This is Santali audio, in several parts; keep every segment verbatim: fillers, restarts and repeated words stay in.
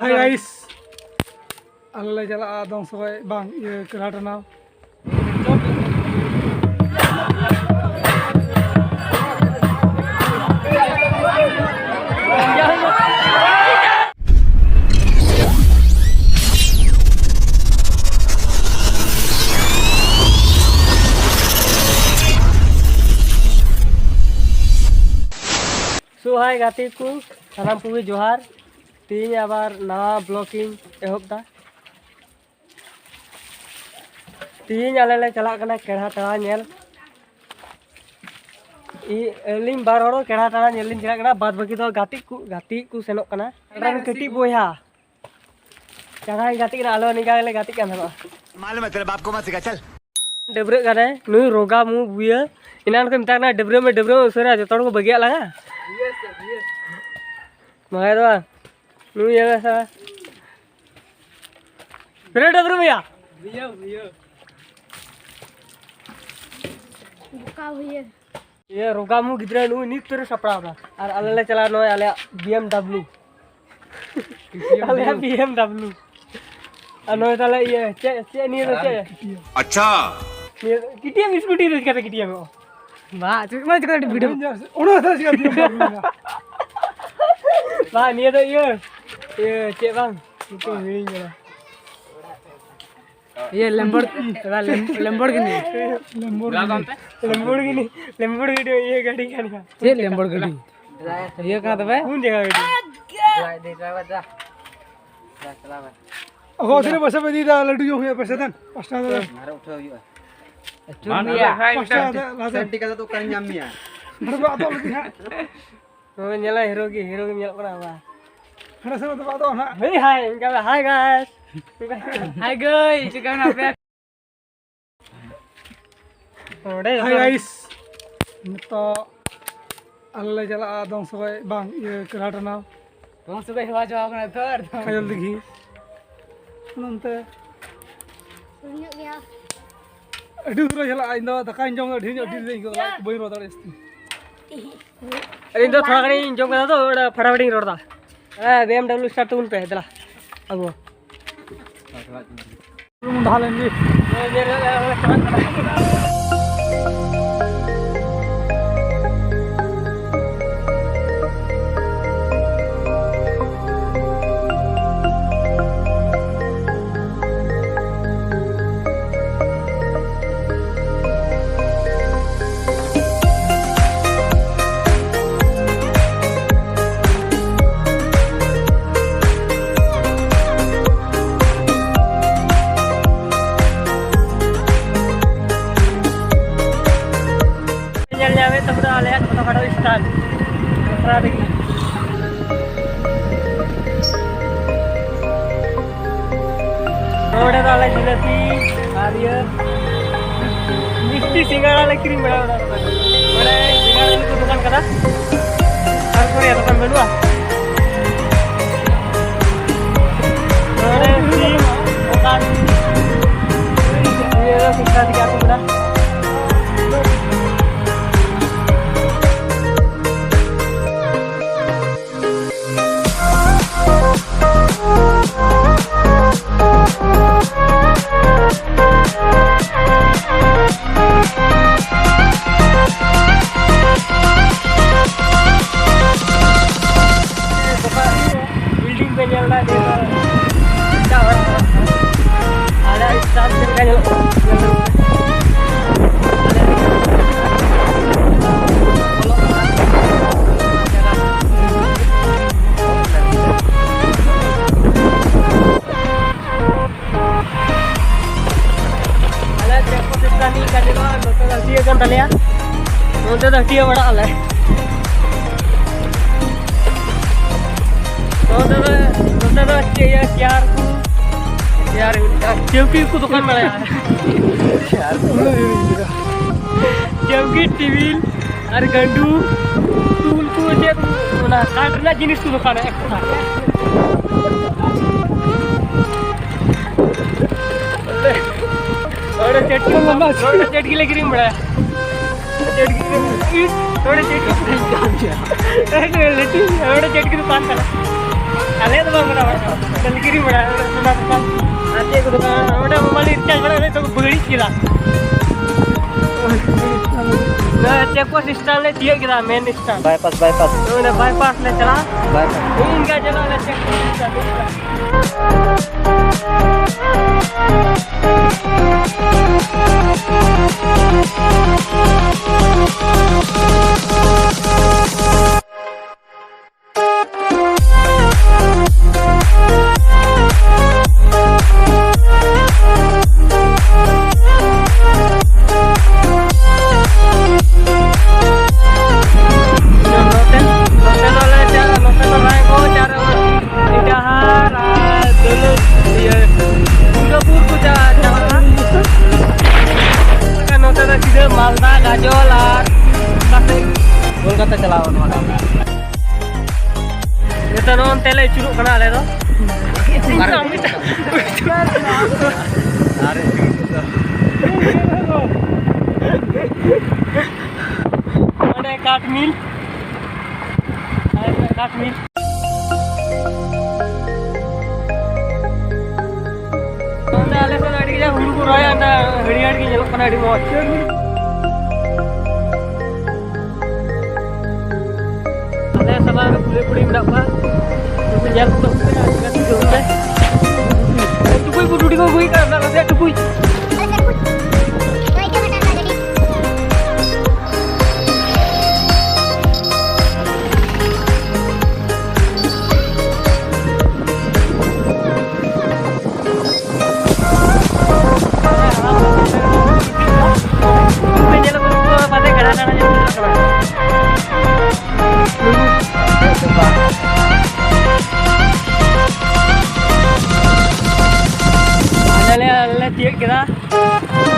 Hi guys, ᱟᱞᱮ ᱞᱮ ᱪᱟᱞᱟᱜᱼᱟ ᱫᱚᱝ ᱥᱚᱜᱚᱭ, ᱵᱟᱝ, ᱤᱭᱟᱹ, ᱠᱮᱲᱟ ᱴᱟᱱᱟᱣ᱾ So hi ᱜᱟᱛᱮ ᱠᱚ, ᱥᱟᱱᱟᱢ ᱠᱚᱜᱮ ᱡᱚᱦᱟᱨ᱾ ᱛᱮᱦᱮᱧ ᱟᱵᱟᱨ ᱱᱟᱣᱟ vlog ᱤᱧ ᱮᱦᱚᱵ ᱫᱟ᱾ ᱛᱮᱦᱮᱧ ᱟᱞᱮ ᱞᱮ ᱪᱟᱞᱟᱜ ᱠᱟᱱᱟ ᱠᱮᱲᱦᱟ ᱴᱟᱲᱟ ᱧᱮᱞ᱾ ᱤ- ᱟᱹᱞᱤᱧ ᱵᱟᱨ ᱦᱚᱲ ᱠᱮᱲᱦᱟ ᱴᱟᱲᱟ ᱧᱮᱞ ᱞᱤᱧ ᱪᱟᱞᱟᱜ ᱠᱟᱱᱟ, ᱵᱟᱫ ᱵᱟᱹᱠᱤ ᱫᱚ ᱜᱟᱛᱮ ᱠᱚ, ᱜᱟᱛᱮ ᱠᱚ ᱥᱮᱱᱚᱜ ᱠᱟᱱᱟ᱾ ᱟᱨ ᱠᱟᱹᱴᱤᱡ ᱵᱚᱭᱦᱟ ᱡᱟᱦᱟᱸᱭ ᱜᱟᱛᱮᱜ ᱠᱟᱱᱟ, ᱟᱞᱮ ᱱᱤᱝᱠᱟ ᱜᱮᱞᱮ ᱜᱟᱛᱮᱜ ᱠᱟᱱ ᱛᱟᱦᱮᱱᱟ᱾ मालूम है तेरे बाप को मत सिखा, चल। ᱰᱟᱹᱵᱽᱨᱟᱹᱜ ᱠᱟᱱᱟᱭ ᱱᱩᱭ ᱨᱳᱜᱟ ᱢᱩ ᱵᱩᱭᱟᱹ᱾ ᱮᱱᱟᱱ ᱠᱚ ᱢᱮᱛᱟᱜ ᱠᱟᱱᱟ, "ᱰᱟᱹᱵᱽᱨᱟᱹᱜ ᱢᱮ, ᱰᱟᱹᱵᱽᱨᱟᱹᱜ ᱢᱮ ᱩᱥᱟᱹᱨᱟ", ᱡᱚᱛᱚ ᱦᱚᱲ ᱠᱚ ᱵᱟᱹᱜᱤᱭᱟᱜ ᱞᱟᱝᱟ᱾ ᱵᱟᱝ ᱫᱚ ᱵᱟᱝ, ᱱᱩᱭ ᱧᱮᱞ ᱢᱮ ᱥᱮ᱾ ᱨᱮ ᱰᱟᱹᱵᱽᱨᱟᱹ ᱢᱮᱭᱟ᱾ ᱵᱚᱠᱟ ᱵᱷᱩᱭᱟᱹ᱾ ᱤᱭᱟᱹ ᱨᱳᱜᱟ ᱢᱩ ᱜᱤᱫᱽᱨᱟᱹ ᱱᱩᱭ ᱱᱤᱛ ᱨᱮ ᱥᱟᱯᱲᱟᱣ ᱫᱟ᱾ ᱟᱨ ᱟᱞᱮ ᱞᱮ ᱪᱟᱞᱟᱜᱼᱟ ᱱᱚᱜᱼᱚᱭ ᱟᱞᱮᱭᱟᱜ BMW᱾ ᱟᱞᱮᱭᱟᱜ BMW᱾ ᱟᱨ ᱱᱚᱜᱼᱚᱭ ᱛᱟᱦᱞᱮ ᱤᱭᱟᱹ ᱪᱮᱫ, ᱪᱮᱫ ᱱᱤᱭᱟᱹ ᱫᱚ ᱪᱮᱫ? ᱟᱪᱪᱷᱟ᱾ ᱱᱤᱭᱟᱹ ᱫᱚ KTM scooty ᱨᱮ ᱪᱤᱠᱟᱹᱛᱮ KTM ᱚᱜᱼᱟ? ᱵᱟ, ᱪᱮᱫ ᱢᱟ ᱪᱤᱠᱟᱹᱛᱮ video? ᱚᱱᱟ ᱫᱚ ᱪᱤᱠᱟᱹ BMW ᱢᱮᱱᱟᱜᱼᱟ? ᱵᱟ, ᱱᱤᱭᱟᱹ ᱫᱚ ᱤᱭᱟᱹ, ᱤᱭᱟᱹ ᱪᱮᱫ ᱵᱟᱝ? ᱧᱩᱛᱩᱢ ᱦᱤᱲᱤᱧ ᱠᱟᱫᱟ᱾ ᱤᱭᱟᱹ ᱞᱮᱢᱵᱚᱨ-, ᱮᱵᱟᱨ ᱞᱮᱢ-, ᱞᱮᱢᱵᱚᱨᱜᱤᱱᱤ᱾ ᱞᱮᱢᱵᱚᱨᱜᱤᱱᱤ, ᱞᱮᱢᱵᱚᱨᱜᱤᱱᱤ, ᱞᱮᱢᱵᱚᱨᱜᱤᱱᱤ ᱤᱭᱟᱹ ᱜᱟᱹᱰᱤ ᱠᱟᱱ ᱜᱮᱭᱟ᱾ ᱪᱮᱫ ᱞᱮᱢᱵᱚᱨ ᱜᱟᱹᱰᱤ? ᱤᱭᱟᱹ ᱠᱟᱱᱟ ᱛᱚᱵᱮ? ᱠᱩᱱ ᱡᱟᱭᱜᱟ ᱜᱟᱹᱰᱤ? ᱚᱦᱚ, ᱥᱤᱨᱮ ᱯᱚᱭᱥᱟ ᱯᱮ ᱤᱫᱤᱭᱮᱫᱟ, ᱞᱟᱹᱰᱩ ᱡᱚᱢ ᱦᱩᱭᱩᱜᱼᱟ, ᱯᱚᱭᱥᱟ ᱫᱮᱱ, ᱯᱟᱸᱪ ᱴᱟᱠᱟ ᱫᱮᱱ᱾ ᱯᱟᱸᱪ ᱴᱟᱠᱟ ᱫᱮᱱ, ᱞᱟᱦᱟ ᱫᱮᱱ᱾ ᱱᱚᱰᱮ ᱵᱚ ᱟᱫᱚᱜ ᱞᱟᱹᱜᱤᱫ ᱦᱟᱸᱜ᱾ ᱱᱚᱜᱼᱚᱭ ᱧᱮᱞᱟ, ᱦᱤᱨᱳ ᱜᱮ, ᱦᱤᱨᱳ ᱜᱮᱢ ᱧᱮᱞᱚᱜ ᱠᱟᱱᱟ, ᱵᱟ᱾ ᱦᱟᱸᱰᱮ ᱥᱮᱫ ᱫᱚ ᱵᱚ ᱟᱫᱚᱜ ᱦᱟᱸᱜ᱾ ᱦᱮᱭ, hi, ᱤᱱᱠᱟ ᱵᱚ, hi, guys᱾ Hi, guys, ᱪᱮᱫ ᱞᱮᱠᱟ ᱢᱮᱱᱟᱜ ᱯᱮᱭᱟ? ᱱᱚᱰᱮ hi, guys᱾ ᱱᱤᱛᱚᱜ ᱟᱞᱮ ᱞᱮ ᱪᱟᱞᱟᱜᱼᱟ ᱫᱚᱝ ᱥᱚᱜᱚᱭ, ᱵᱟᱝ, ᱤᱭᱟᱹ, ᱠᱮᱲᱟ ᱴᱟᱱᱟᱣ᱾ ᱫᱚᱝ ᱥᱚᱜᱚᱭ ᱦᱮᱣᱟ ᱪᱟᱵᱟ ᱠᱟᱱᱟ ᱛᱚ, ᱟᱨ ᱫᱚᱝ ᱠᱟᱡᱚᱞ ᱫᱤᱜᱷᱤ᱾ ᱱᱚᱱᱛᱮ ᱥᱩᱨ ᱧᱚᱜ ᱜᱮᱭᱟ᱾ ᱟᱹᱰᱤ ᱩᱥᱟᱹᱨᱟ ᱪᱟᱞᱟᱜᱼᱟ, ᱤᱧ ᱫᱚ ᱫᱟᱠᱟᱧ ᱡᱚᱢ ᱫᱟ, ᱰᱷᱮᱨ ᱧᱚᱜ, ᱰᱷᱮᱨ ᱧᱚᱜ ᱤᱧ ᱟᱹᱭᱠᱟᱹᱣ ᱫᱟ, ᱵᱟᱹᱧ ᱨᱚᱲ ᱫᱟᱲᱮᱭᱟᱜᱼᱟ ᱡᱟᱹᱥᱛᱤ᱾ ᱤᱧ ᱫᱚ ᱛᱷᱚᱲᱟ ᱜᱟᱱᱤᱧ ᱡᱚᱢ ᱠᱮᱫᱟ ᱛᱚ, ᱚᱱᱟ ᱯᱷᱟᱴᱟᱯᱷᱟᱴᱤᱧ ᱨᱚᱲ ᱫᱟ᱾ ᱦᱮᱸ, ᱵᱤ ᱮᱢ ᱰᱟᱵᱞᱤᱭᱩ ᱥᱴᱟᱨᱴ ᱛᱟᱵᱚᱱ ᱯᱮ, ᱫᱮᱞᱟ ᱟᱵᱚ᱾ ᱩᱱ ᱫᱷᱟᱣ ᱞᱮᱱ ᱜᱮ᱾ ᱧᱮᱞ ᱧᱟᱢᱮᱫ ᱛᱟᱵᱚᱱᱟ ᱟᱞᱮᱭᱟᱜ ᱪᱷᱳᱴᱳ ᱠᱷᱟᱴᱳ ᱥᱴᱟᱞ ᱟᱥᱲᱟ ᱨᱮᱜᱮ᱾ ᱱᱚᱰᱮ ᱫᱚ ᱟᱞᱮ ᱡᱤᱞᱟᱹᱯᱤ ᱟᱨ ᱤᱭᱟᱹ ᱢᱤᱥᱴᱤ ᱥᱤᱸᱜᱟᱲᱟ ᱞᱮ ᱠᱤᱨᱤᱧ ᱵᱟᱲᱟ ᱵᱟᱲᱟ ᱠᱟᱫᱟ᱾ ᱱᱚᱰᱮ ᱥᱤᱸᱜᱟᱲᱟ ᱞᱟᱹᱜᱤᱫ ᱠᱚ ᱫᱚᱠᱟᱱ ᱠᱟᱫᱟ᱾ ᱛᱟᱨᱯᱚᱨᱮ ᱫᱚᱠᱟᱱ ᱵᱟᱹᱱᱩᱜᱼᱟ᱾ ᱱᱚᱰᱮ ᱥᱤᱢ ᱫᱚᱠᱟᱱ᱾ ᱤᱭᱟᱹ ᱫᱚ ᱥᱤᱸᱜᱟᱲᱟ ᱛᱮᱜᱮ ᱟᱹᱜᱩ ᱠᱟᱫᱟ᱾ ᱵᱤᱞᱰᱤᱝ ᱯᱮ ᱧᱮᱞ ᱮᱫᱟ, ᱱᱤᱭᱟᱹ ᱫᱚ ᱮᱴᱟᱜ ᱦᱚᱲᱟᱜ ᱚᱲᱟᱜ ᱠᱟᱱᱟ᱾ ᱟᱞᱮ ᱪᱟᱥ ᱪᱮᱫ ᱞᱮᱠᱟ ᱧᱮᱞᱚᱜ ᱠᱟᱱᱟ, ᱧᱮᱞ ᱛᱟᱵᱚᱱ ᱯᱮ᱾ ᱟᱞᱮ ᱪᱮᱫ ᱠᱚ ᱪᱮᱫ ᱠᱟᱹᱢᱤ ᱠᱟᱡᱮ ᱫᱚ ᱱᱚᱛᱮ ᱫᱚ ᱦᱟᱹᱴᱤᱭᱟᱹ ᱠᱟᱱ ᱛᱟᱞᱮᱭᱟ᱾ ᱱᱚᱛᱮ ᱫᱚ ᱦᱟᱹᱴᱤᱭᱟᱹ ᱵᱟᱲᱟᱜ ᱟᱞᱮ᱾ ᱱᱚᱛᱮ ᱫᱚ, ᱱᱚᱛᱮ ᱫᱚ ᱪᱮᱫ ᱤᱭᱟᱹ, ᱪᱮᱭᱟᱨ ᱠᱚ, ᱪᱮᱭᱟᱨ, ᱪᱟᱹᱣᱠᱤ ᱠᱚ ᱫᱚᱠᱟᱱ ᱵᱟᱲᱟᱭᱟ᱾ ᱪᱮᱭᱟᱨ ᱠᱚ᱾ ᱪᱟᱹᱣᱠᱤ, ᱴᱮᱵᱤᱞ᱾ ᱟᱨ ᱜᱟᱹᱰᱩ, ᱴᱩᱞ ᱠᱚ, ᱪᱮᱫ ᱚᱱᱟ ᱠᱟᱴ ᱨᱮᱱᱟᱜ ᱡᱤᱱᱤᱥ ᱠᱚ ᱫᱚᱠᱟᱱᱟ ᱮᱠᱴᱟ᱾ ᱱᱚᱰᱮ ᱪᱟᱹᱴᱠᱤ ᱞᱟᱢᱵᱟ ᱱᱚᱰᱮ ᱪᱟᱹᱴᱠᱤ ᱞᱮ ᱠᱤᱨᱤᱧ ᱵᱟᱲᱟᱭᱟ᱾ ᱪᱟᱹᱴᱠᱤ, ᱱᱚᱰᱮ ᱪᱟᱹᱴᱠᱤ᱾ ᱱᱚᱰᱮ ᱪᱟᱹᱴᱠᱤ ᱫᱚᱠᱟᱱ ᱠᱟᱱᱟ᱾ ᱟᱞᱮ ᱫᱚ ᱵᱟᱝ ᱠᱟᱱᱟ, ᱵᱟᱝ ᱠᱟᱱᱟ᱾ ᱠᱷᱟᱹᱞᱤ ᱠᱤᱨᱤᱧ ᱵᱟᱲᱟ, ᱚᱸᱰᱮ ᱥᱚᱱᱟ ᱫᱚᱠᱟᱱ᱾ ᱟᱨ ᱪᱮᱫ ᱠᱚ ᱫᱚᱠᱟᱱ? ᱚᱸᱰᱮ ᱢᱳᱵᱟᱭᱤᱞ ᱨᱤᱪᱟᱨᱡᱽ ᱵᱟᱲᱟ ᱠᱟᱛᱮ ᱠᱚ ᱵᱟᱹᱲᱤᱡ ᱠᱮᱫᱟ᱾ ᱚᱱᱟ ᱪᱮᱠ ᱯᱳᱥᱴ ᱥᱴᱮᱥᱚᱱ ᱞᱮ ᱛᱤᱭᱳᱜ ᱠᱮᱫᱟ, ᱢᱮᱱ ᱥᱴᱮᱥᱚᱱ᱾ Bypass, bypass. ᱚᱸᱰᱮ ᱵᱟᱭᱯᱟᱥ ᱞᱮ ᱪᱟᱞᱟᱜᱼᱟ᱾ ᱵᱟᱭᱯᱟᱥ᱾ ᱤᱧ ᱜᱟ ᱪᱟᱞᱟᱜ ᱞᱮ ᱪᱮᱠ ᱯᱳᱥᱴ ᱥᱴᱮᱥᱚᱱ᱾ ᱱᱚᱛᱮ, ᱱᱚᱛᱮ ᱫᱚᱞᱮ ᱪᱟᱞᱟᱜ, ᱱᱚᱛᱮ ᱫᱚ ᱨᱟᱭᱜᱚᱸᱡᱽ ᱟᱨ ᱰᱟᱦᱟᱨ ᱟᱨ ᱫᱩᱞᱩ-, ᱤᱭᱟᱹ, ᱫᱩᱨᱜᱟᱯᱩᱨ ᱠᱚ ᱪᱟ-, ᱪᱟᱞᱟᱜᱼᱟ᱾ ᱱᱚᱛᱮ ᱫᱚ ᱥᱤᱫᱷᱟᱹ ᱢᱟᱞᱫᱟ, ᱜᱟᱡᱚᱞ ᱟᱨ ᱚᱠᱟ ᱥᱮᱫ? ᱠᱳᱞᱠᱟᱛᱟ ᱪᱟᱞᱟᱣ ᱱᱚᱣᱟ ᱫᱚ᱾ ᱱᱤᱛᱚᱜ ᱱᱚᱜᱼᱚ ᱱᱚᱱᱛᱮ ᱞᱮ ᱟᱹᱪᱩᱨᱚᱜ ᱠᱟᱱᱟ ᱟᱞᱮ ᱫᱚ᱾ ᱚᱸᱰᱮ ᱠᱟᱴ ᱢᱤᱞ᱾ ᱟᱨ ᱠᱟᱴ ᱢᱤᱞ᱾ ᱚᱸᱰᱮ ᱟᱞᱮ ᱥᱮᱫ ᱟᱹᱰᱤ ᱠᱟᱡᱟᱠ ᱦᱩᱲᱩ ᱠᱚ ᱨᱚᱦᱚᱭᱟ, ᱚᱸᱰᱮ ᱦᱟᱹᱨᱭᱟᱹᱲ ᱜᱮ ᱧᱮᱞᱚᱜ ᱠᱟᱱᱟ, ᱟᱹᱰᱤ ᱢᱚᱡᱽ᱾ ᱟᱞᱮ ᱥᱟᱢᱟᱝ ᱨᱮ ᱠᱩᱲᱤ ᱠᱩᱲᱤ ᱢᱮᱱᱟᱜ ᱠᱚᱣᱟ, ᱩᱱᱠᱩ ᱧᱮᱞ ᱠᱚ ᱛᱟᱵᱚᱱ ᱯᱮ, ᱟᱹᱰᱤ ᱜᱟᱱ ᱠᱚ ᱡᱚᱢ ᱫᱟ᱾ ᱴᱩᱠᱩᱡ ᱠᱚ ᱴᱩᱴᱤ ᱠᱚ ᱟᱹᱜᱩᱭ ᱠᱟᱱᱟ, ᱚᱱᱟ ᱠᱚ ᱴᱩᱠᱩᱡ᱾ ᱟᱞᱮ ᱞᱮ, ᱟᱞᱮ ᱞᱮ ᱛᱤᱭᱳᱜ ᱠᱮᱫᱟ᱾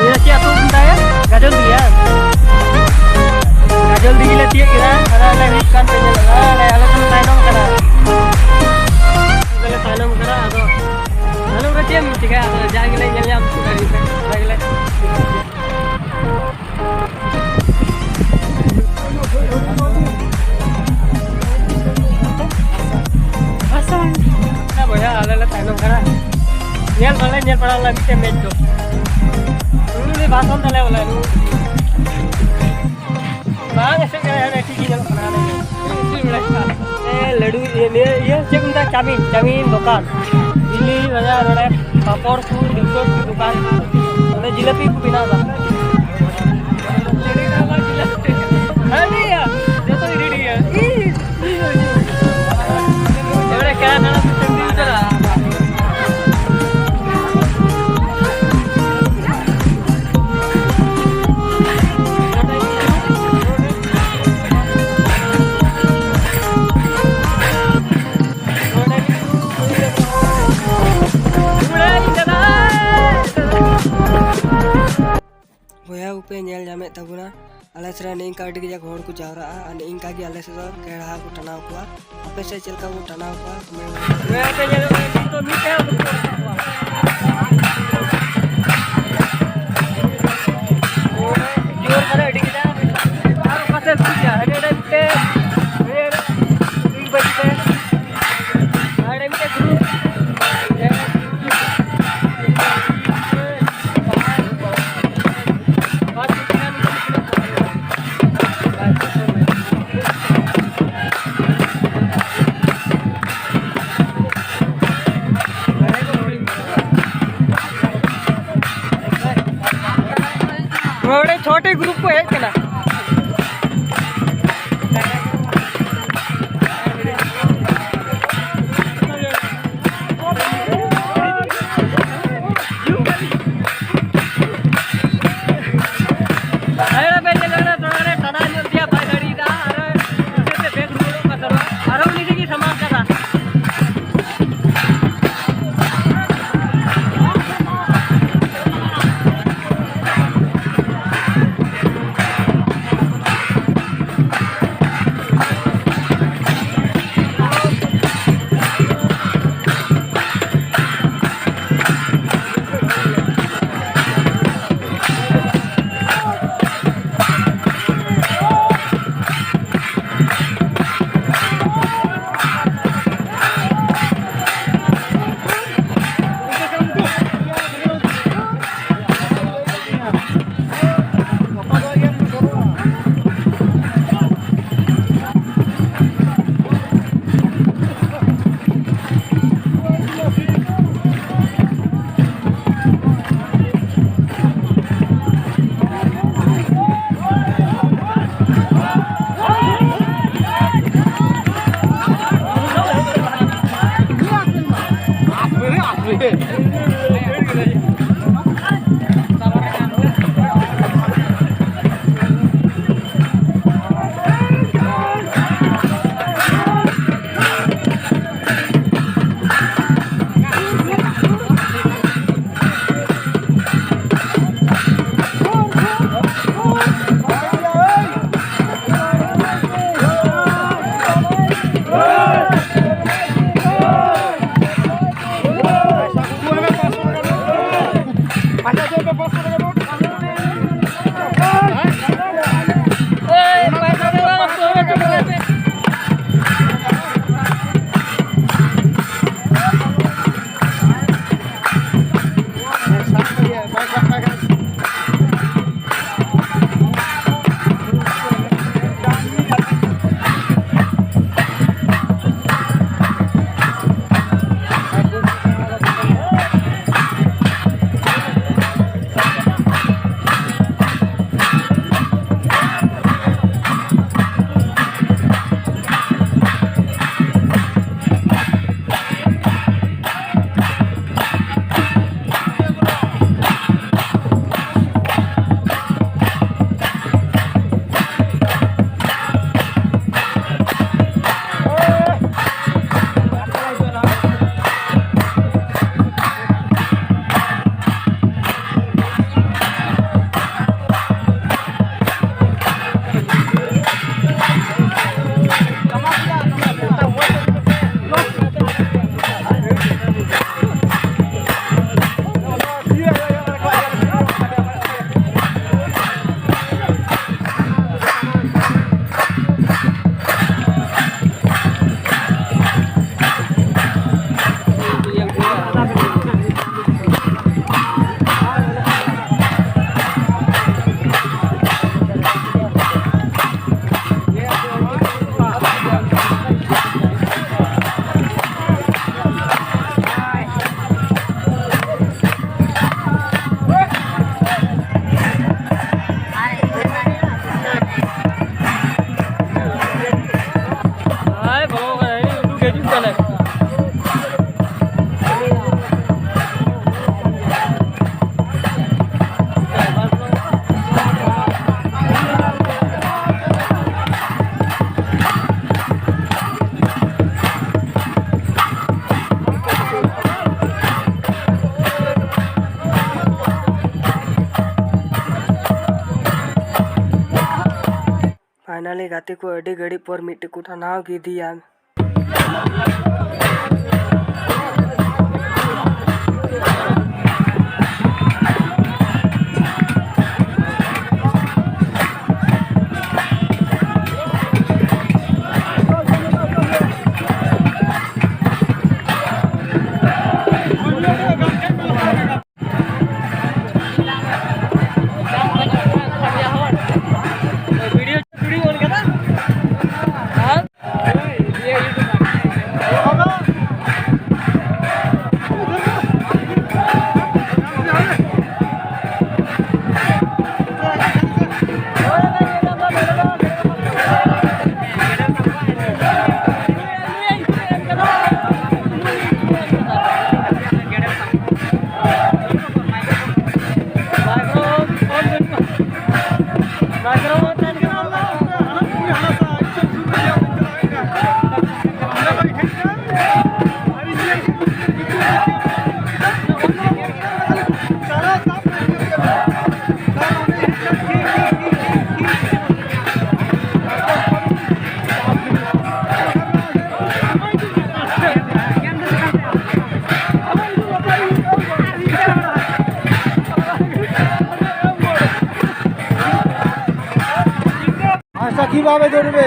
ᱱᱤᱭᱟᱹ ᱪᱮᱫ ᱟᱹᱛᱩ ᱠᱚ ᱢᱮᱛᱟᱭᱟ? ᱜᱟᱡᱚᱞ ᱫᱤᱜᱷᱤ, ᱦᱮᱸ? ᱜᱟᱡᱚᱞ ᱫᱤᱜᱷᱤ ᱞᱮ ᱛᱤᱭᱳᱜ ᱠᱮᱫᱟ᱾ ᱟᱫᱚ ᱟᱞᱮ ᱦᱩᱭᱩᱜ ᱠᱟᱱ ᱛᱮ ᱧᱮᱞ, ᱟᱞᱮ, ᱟᱞᱮ ᱫᱚᱞᱮ ᱛᱟᱭᱱᱚᱢ ᱠᱟᱱᱟ᱾ ᱟᱞᱮ ᱫᱚᱞᱮ ᱛᱟᱭᱱᱚᱢ ᱠᱟᱱᱟ, ᱟᱫᱚ ᱛᱟᱭᱱᱚᱢ ᱨᱮ ᱪᱮᱫ ᱮᱢ ᱪᱤᱠᱟᱹᱭᱟ? ᱟᱫᱚ ᱡᱟᱜᱮ ᱞᱮ ᱧᱮᱞ ᱧᱟᱢ ᱦᱚᱪᱚ ᱫᱟᱲᱮᱭᱟᱜ ᱯᱮ᱾ ᱡᱟᱜᱮ ᱞᱮ ᱵᱚᱭᱦᱟ, ᱟᱞᱮ ᱞᱮ ᱛᱟᱭᱱᱚᱢ ᱠᱟᱱᱟ᱾ ᱧᱮᱞ ᱵᱟᱞᱮ ᱧᱮᱞ ᱵᱟᱲᱟ ᱞᱮᱫᱟ ᱢᱤᱫᱴᱮᱱ ᱢᱮᱪ ᱫᱚ᱾ ᱩᱱᱤ ᱵᱷᱟᱥᱚᱱ ᱛᱟᱞᱮ ᱵᱚᱞᱮ, ᱩᱱᱤ ᱵᱟᱝ ᱮᱥᱮᱫ ᱠᱟᱱᱟ, ᱦᱟᱱᱮ ᱴᱷᱤᱠ ᱜᱮ ᱧᱮᱞᱚᱜ ᱠᱟᱱᱟ, ᱦᱟᱱᱮ ᱤᱥᱤᱱ ᱵᱮᱲᱟ ᱠᱟᱱᱟ᱾ ᱮ, ᱞᱟᱹᱰᱩ, ᱤᱭᱟᱹ, ᱱᱤᱭᱟᱹ, ᱤᱭᱟᱹ, ᱪᱮᱫ ᱠᱚ ᱢᱮᱛᱟᱜᱼᱟ, ᱪᱟᱣᱢᱤᱱ, ᱪᱟᱣᱢᱤᱱ ᱫᱚᱠᱟᱱ, ᱵᱤᱞᱤ ᱵᱟᱡᱟᱨ, ᱱᱚᱰᱮ ᱯᱟᱯᱚᱲ ᱠᱚ, ᱡᱚᱛᱚ ᱠᱚ ᱫᱚᱠᱟᱱ, ᱱᱚᱰᱮ ᱡᱤᱞᱟᱹᱯᱤ ᱠᱚ ᱵᱮᱱᱟᱣ ᱮᱫᱟ᱾ ᱦᱮᱸ, ᱱᱤᱭᱟᱹ, ᱡᱚᱛᱚ ᱜᱮ ᱨᱮᱰᱤ ᱜᱮᱭᱟ᱾ ᱵᱚᱭᱦᱟ ᱠᱚᱯᱮ ᱧᱮᱞ ᱧᱟᱢᱮᱫ ᱛᱟᱵᱚᱱᱟ, ᱟᱞᱮ ᱥᱮᱫ ᱨᱮ ᱱᱤᱝᱠᱟ ᱟᱹᱰᱤ ᱠᱟᱡᱟᱠ ᱦᱚᱲ ᱠᱚ ᱡᱟᱣᱨᱟᱜᱼᱟ ᱟᱨ ᱱᱤᱝᱠᱟ ᱜᱮ ᱟᱞᱮ ᱥᱮᱫ ᱫᱚ ᱠᱮᱲᱦᱟ ᱠᱚ ᱴᱟᱱᱟᱣ ᱠᱚᱣᱟ᱾ ᱟᱯᱮ ᱥᱮᱫ ᱪᱮᱫ ᱞᱮᱠᱟ ᱠᱚ ᱴᱟᱱᱟᱣ ᱠᱚᱣᱟ? ᱡᱳᱨ ᱢᱟᱱᱮ ᱟᱹᱰᱤ ᱠᱟᱡᱟᱠ᱾ ᱟᱨ ᱚᱠᱟ ᱥᱮᱫ ᱮᱢ ᱵᱩᱡᱟ? ᱦᱟᱸᱰᱮ ᱦᱟᱸᱰᱮ ᱢᱤᱫᱴᱮᱡ, ᱦᱟᱸᱰᱮ ᱢᱤᱫᱴᱮᱡ ᱜᱨᱩᱯ᱾ ᱱᱚᱰᱮ ᱪᱷᱚᱴᱤ ᱜᱨᱩᱯ ᱠᱚ ᱦᱮᱡ ᱠᱟᱱᱟ᱾ ᱟᱨᱚ ᱩᱱᱤ ᱜᱮ ᱥᱟᱢᱟᱝ ᱠᱟᱫᱟ᱾ ᱱᱟᱞᱮ ᱜᱟᱛᱮ ᱠᱚ ᱟᱹᱰᱤ ᱜᱷᱟᱹᱲᱤᱡ ᱯᱚᱨ ᱢᱤᱫᱴᱮᱡ ᱠᱚ ᱴᱷᱟᱱᱟᱣ ᱠᱮᱫᱮᱭᱟ᱾ আচ্ছা, কিভাবে ধরবে?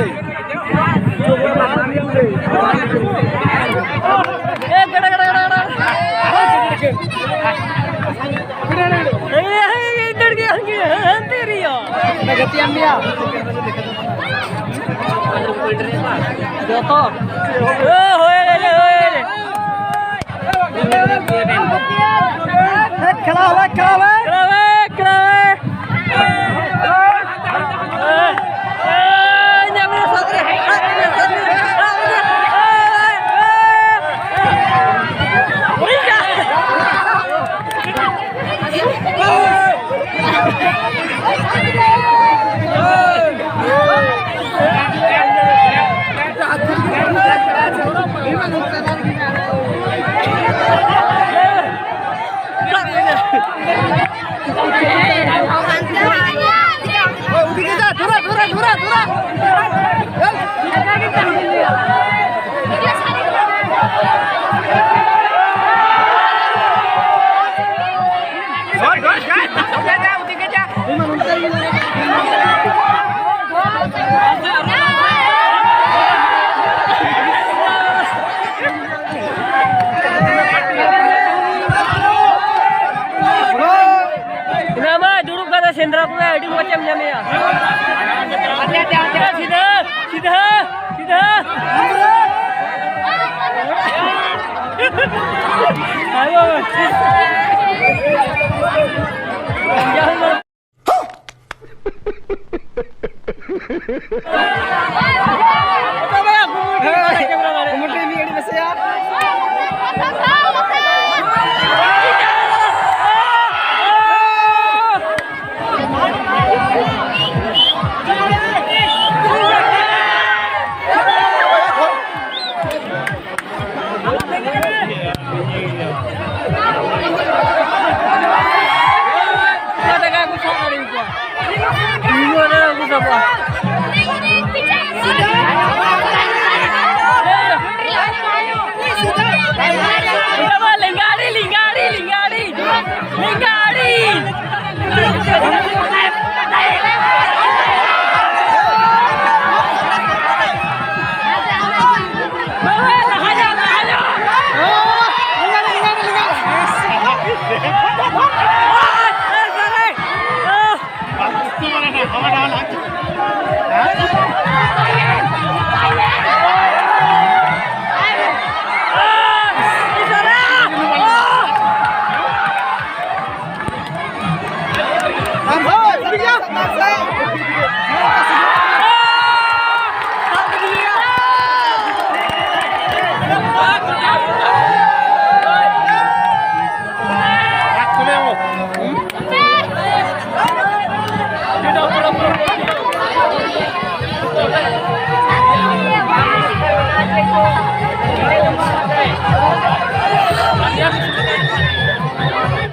ᱞᱮᱝᱜᱟᱲᱤ, ᱞᱮᱝᱜᱟᱲᱤ, ᱞᱮᱝᱜᱟᱲᱤ, ᱞᱮᱝᱜᱟᱲᱤ᱾